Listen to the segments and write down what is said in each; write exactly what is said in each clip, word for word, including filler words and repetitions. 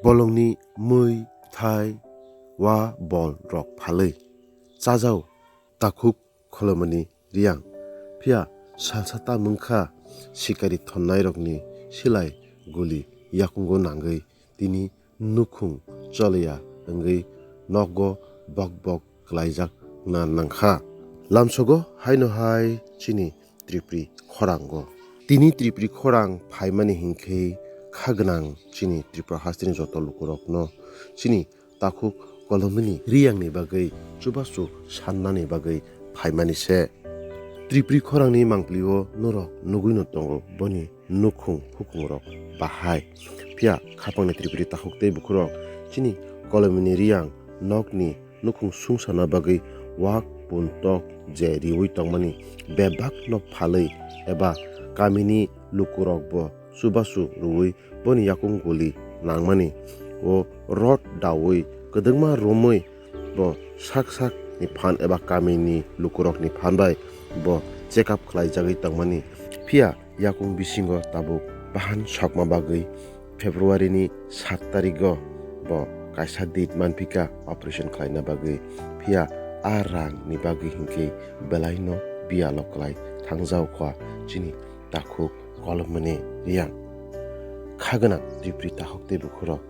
Bolongni mui, thai, wa bol rok phalwi chajao takhuk kholomani riyang. Phiya salsa ta mungkha sikari thonnairokni silai guli yakungo nangwi tini nukhung choliya wngwi nogo bok bok kwlaijak na nangkha. Lamsogo haino hai chini Tripuri khorango. Tini Tripuri khorang phaimani hinkhe kha gwnang chini Tripura hasteni joto lukurokno chini takhuk kolomini riyangni bagwi chubachu sannani bagwi phaimani se. Tripuri khorangni mangpilio norok nugwino tongo boni nukhung hukungrok bahai. Phiya khapangni Tripuri takhuk tei bukhurok chini kolomini riyang nokni nukhung sungsana bagwi wak puntok je riwi tongmani bebakno phalwi eba kamini lukurokbo chubachu rwui boni yakung guli nangmani. O rot daui kwdwkma romwi bo sak sak ni phan eba kamini lukurokni phan bai bo check up khlaijagwi tongmani. Phiya yakung bisingo tabuk bahan sokma bagwi February ni sat tarigo bo kaisa date manphika operation khlaina bagwi. Phiya a rang ni bagwi hinkhe belaino biyalo kwlai thangjao kha chini takhuk kolomani riyang. Kha gwnang Tripuri takhuk tei bukhurok,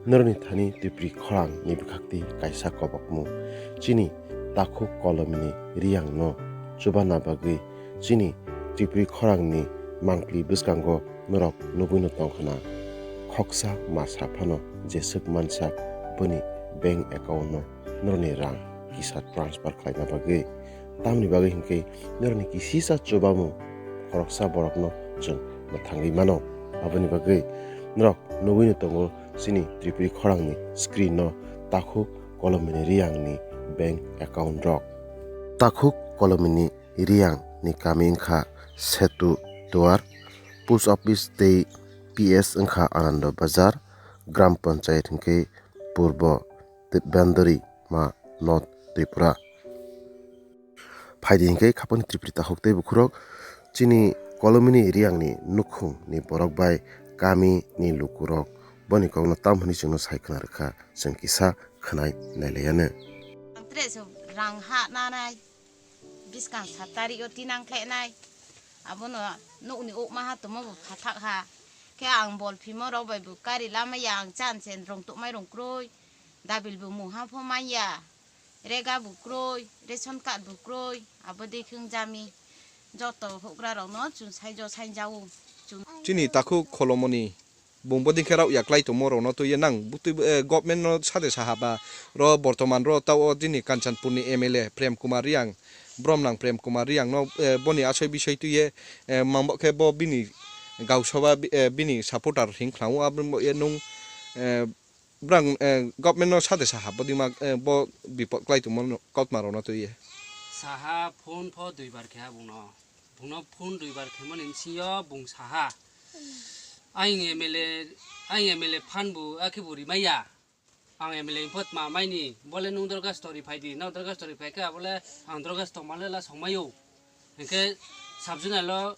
norokni thani Tripuri khorang ni bwkhak tei kaisa kobokmung. Chini takhuk kolomani riyang no chubana bagwi chini Tripuri khorang ni mangpili bwskango norok nugwino tongkhna. Khoksa masra phano jeswk mansa boni bank account no norokni rang kisa transfer khlaina bagwi. Tamni bagwi hinkhe norokni kisisa chubamung khoroksa borokno chwng mwthangwi mano. Aboni bagwi norok nugwino tongo chini Tripuri khorangni screen no takhuk kolomini riyangni bank account rok. Takhuk kolomini riyangni kami wngkha Setu Duar, post office tei P S wngkha Anando Bazar, Gram Panchayat hinkhe Purbo Bandori ma North Tripura. Phaidi hinkhe khapangni Tripuri takhuk tei bukhurok chini kolomini riyangni nukhungni borok bai kamini lukurok boni kokno tam hwnwi chwngno sai khna rwkha, chwng kisa khwnai nailaiyanw. Ang tere se rang ha nanai, biskang sat tarik o tinang khlainai, abono nukni ukma ha tongma bo phathak ha, khe ang bol phimo rok bai bo kari lamaya, ang chan chen rong tongmai rong kroi, dabil bo mungha pho manya. Rega bo kroi, ration card bo kroi, abo dei khe wngjami. Joto houhgra rokno chwng saijo sainjao. Chwng Chini takhuk kholomoni bung bodei khe rao ya klai tongmo rokno twiwi nang butwi, eh, government no sade saha ba ro bortoman ro tao chini Kanchanpur ni M L A Prem Kumar Riyang, Bromnang Prem Kumar Riyang no, eh, boni asoi bisoi twiwi, eh, mangbo khe bo bini gausaba, eh, bini supporter hing khlao abo bo ye nung, eh, Brang, eh, government no sade saha, bodima, eh, bo bipot klai tongmo no, kautma rok no twiwi. Saha phone pho duibar khe ha bung no. Bung no phone duibar khe mani bisingo bung saha. Aying M L A, aying M L A phan bu, akhe bu rimaya. Ang M L A ni phot ma maini, bole nung dorkhasto ri phai di, no dorkhasto ri phai khe, bole ang dorkhasto ma le la song mayo. Hinkhe sub zonal o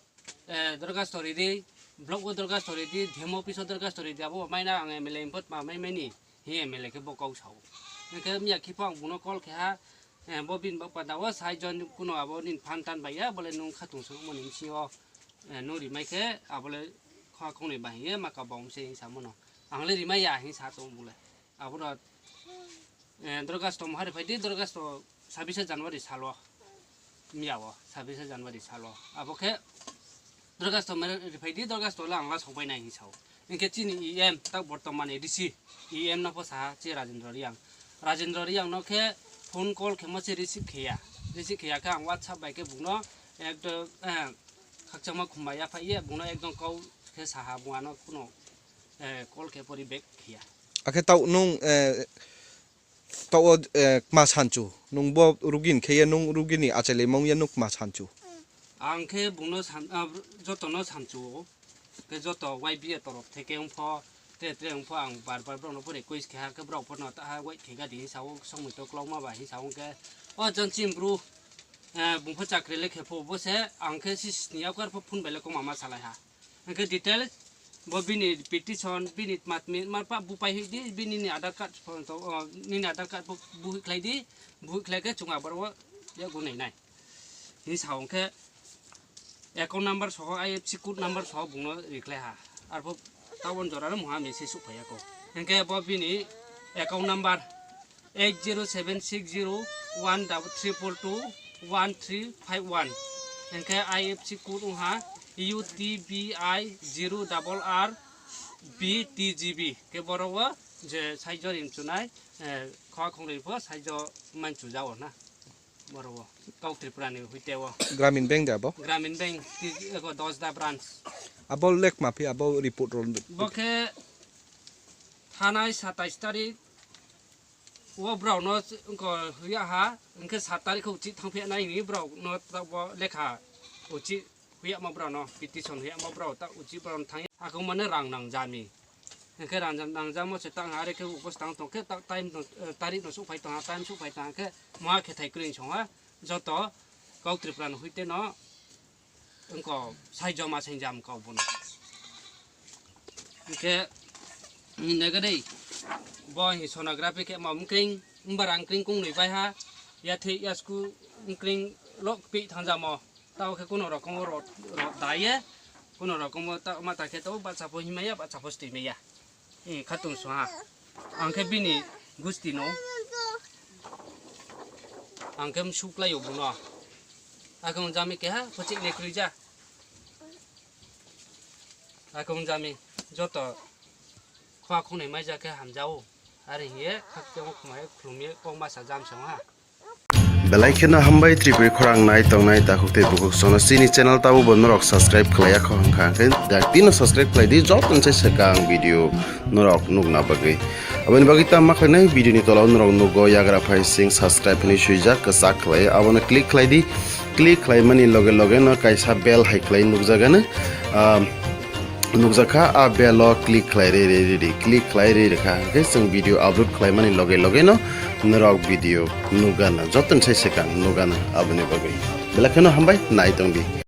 eh, dorkhasto ridi, block o dorkhasto ridi, D M office o dorkhasto ridi, abo maina ang M L A ni phot ma mai mani, hi M L A khe bo kok sao. Hinkhe miya khe pho ang bung no call khe ha, eh, bo bini bapha da o sai jon kuno abo nini phan tan bai ya, bole nung khatung song mani bisingo, eh, nung rimai khe, abole kha khongnwi bahai ye maka bom se hing sa mano. Ang le rimai ya hing sa tong bung le. Abo no, eh, dorkhasto mohari phai di, dorkhasto sabise January salo. Miya o, sabise January salo. Abo khe dorkhasto mere riphai di, dorkhasto le ang la sokbai nai hing sao. Hinkhe chini E M, tak bortomani D C, E M no pho saha che Rajendra Riyang. Rajendra Riyang no khe phone call khe mo che receive khe ya. Receive khe ya khe ang WhatsApp bai khe bung no ekdom, eh, khakchangma khumbai ya phai ye, bung no ekdom kau khe saha bung ano kuno, eh, call khe pori back khe ya. Akhe tao nung, eh, Tao, eh, kma sanchu. Nung bo rugin khe ye nung rugini achai lai mong ye nung kma sanchu. Ang khe bungno san, ah, jotono sanchu. Khe joto Y B A torof theke wngpho, tre tre wngpho ang bar bar borokno bo request khe ha khe borok bono ta ha wait khe gadi hinsa o songmui to kwlokma ba hinsa o khe. O jon chini bru, eh, bungpho chakri le khe pho bo se ang khe si sini yakwar pho phone bai le koma ma salai ha. Hingke details, Bo bini petition, bini matmi, marpa bupai hoi di, bini ni Aadhaar card phone to, o, nini Aadhaar card bu, buhi khlai di, buhi khlai khe chwng aboro yago nai nai. Ni sa hwnkhe account number soho I F S C code number soho bungno rikhlai ha. Arpho tabon jora no muha message suk phaiya ko. Hwnkhe bo bini account number eight zero seven six zero one double triple two one three five one. Hwnkhe I F S C code wngha U T B I zero double R B T G B. Khe borok o je saijo rim chunai, eh, khwa khongnwi pho saijo man chujao na. Borok o, Kok Tripura ni huite o. Gramin Bank de abo? Gramin Bank, ti-, ego Dosda branch. Abo lek maphi, abo report roll. Bo khe thanai satais tarik o borok no wngko huya ha, hwnkhe sat tarik khe uchi thangphi nai ni borok no ta bo lekha uchi huya ma borok no petition huya ma borok ta uchi borok no thang. Ako mane rang nang jami. Hwnkhe rang nang jamo se tang are khe ubos tang tong khe ta time no, eh, tarik no suk phai tong ha, time suk phai tong ha khe moha khe thai kwrwi song ha joto Kok Tripura no huite no. Wngko sai joma sai jam kok bono. Hwnkhe, hwnkhe dei, bo hi sonography khe ma wngkring, wngba rang kring kung nwi bai ha, ya thwi ya sku wngkring lok pi thang jamo. Tao khe kuno rokomo rot, rot daye, kuno rokomo ta, mata khe tao bacha pho himaya, bacha pho stwi maya. Eh, khatung song ha. Ang khe bini gusti no. Ang khe msuk lai o bono. Akhe wng jami keha, phuchik le kwrwi ja. Akhe wng jami, joto khwa khungnwi mai ja khe hamjao. Ari hiye, khak temo khumai khulumye kok masa jam song ha. Belai kheno hambai Tripuri khorang nai tongnai takhuk tei bukhuk sono chini channel tabo bo norok subscribe khlaiya kho hwnkha hwnkhe dakti no subscribe khlai di joto ni sai swkang video norok nukna bagwi. Aboni bagwi tamo ma khlainai video ni tola o norok nugo yagra phai sing subscribe hinwi swijak kwchak khlai abono click khlai di, click khlai mani loge loge no kaisa bell hai khlai nukjagano. Ah, nukjakha, a bell o click khlai rwi rwi rwi di, click khlai rwi rwkha, hwnkhe chwng video upload khlaimani loge loge no norok video nukgana, jotoni sai swkang nukgana aboni bagwi. Belai kheno hambai, nai tong di.